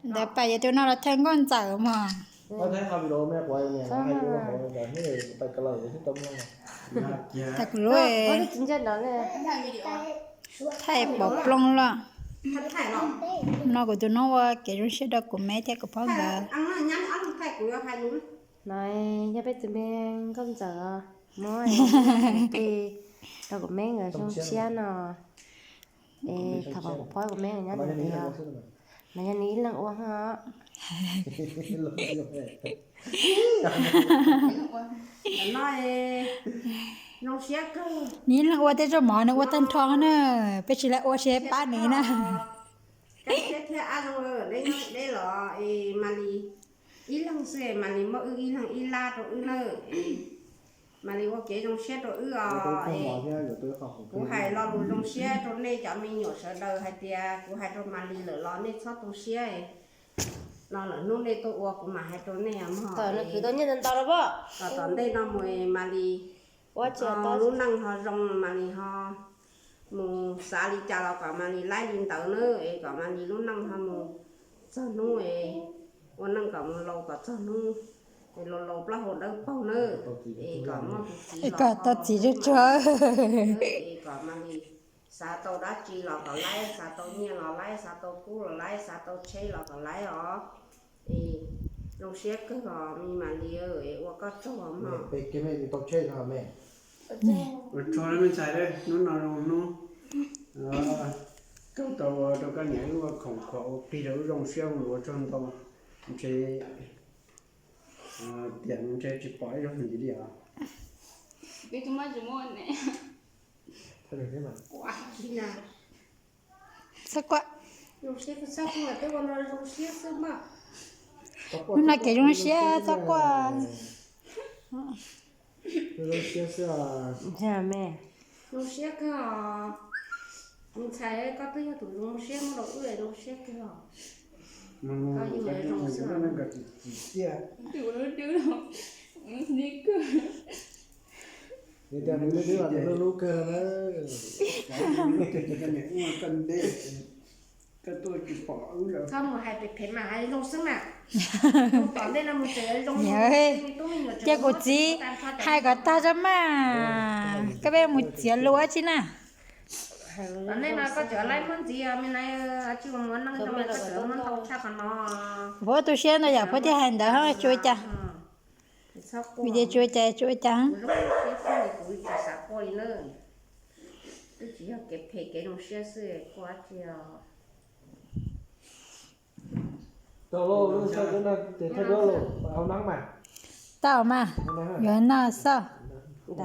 Ntawd pais yuav tus no los thawj nkauj ntxawm mog. Tag kuv lub, thaij pom plooj loj. No kuv tus noob ua kev zoo siab rau kuv me thiab kuv phob nkawd. No yog peb tus me nkauj ntxawm muab qi rau kuv me nkawd zoo siab no. Es thov kom kuv phob kuv me nkawd nyob ntawd, no yog nws ib leeg ua os. Nws ib leeg ua tej zaub mov nws ua tag nrho na, peb tsis lawv ua tsis pab nws na. Kab siab thiab ab zoo deb los es Malis ib leeg xwb, Malis muab wb ib leeg ib lab rau wb na. Malis ua kev zoo siab rau wb os. Kuv hais lo lus zoo siab rau nej cov me nyuam sawv daws hais tias kuv hais rau Malis lawm los nej txhob tu siab. No lawm hnub nej tuaj ua kuv mam hais rau nej mog. Kom tom ntej no mus Malis lub neej ho zoo, Malis ho mus xav li cas los kom Malis laib li ntawd na, es kom Malis lub neej ho mus txog hnub es ua neej kom mus laus kom txog hnub es laus laus plaub hau dawb paug na, es kom muaj tus txiv, kom tau txiv tsuag tsuag, es kom Malis xav tau dab tsi los kom laib, xav tau nyiaj los laib, xav tau kub los laib, xav tau tsheb los kom laib os. Es zoo siab kawg os me Malis, es ua koj tsaug os mog. Ua tsaug me ntxhais, hnub no zoo hnub, koj tau ua rau koj niam wb ua khoom khuam ua qig rau wb zoo siab ua tsaug ntau. Ntshe tiam no ntshe tsis pom ib zaug ntxiv li os. Txhob quaj. Hnub no kev zoo siab txhob quaj. Zoo siab kawg os. Ntxhais, koj twb yog tus zoo siab muab rau wb, zoo siab kawg os. Koj yeej zoo siab. Txhob mus hais phem phem mas, hais zoo xwb mas. Tom ntej no mus tseem zoo. Cia kuv txiv hais kom tag tso mas, koj peb mus txiav lus dab tsi na. Tom ntej no koj tseem laib muab ntxiv me na, tsis ua neej zoo koj tseem muab ntau tshaj qhov no. Phob tu siab ntau yam phob thiaj hais ntawd, tsis ua cas. Vim tias tsis ua cas tsis ua cas. Kuv tsis xav quaj li na. Twb tsis yog kev phem kev zoo siab xwb, quaj dab tsi os. Tau mas, yuav noj xwb.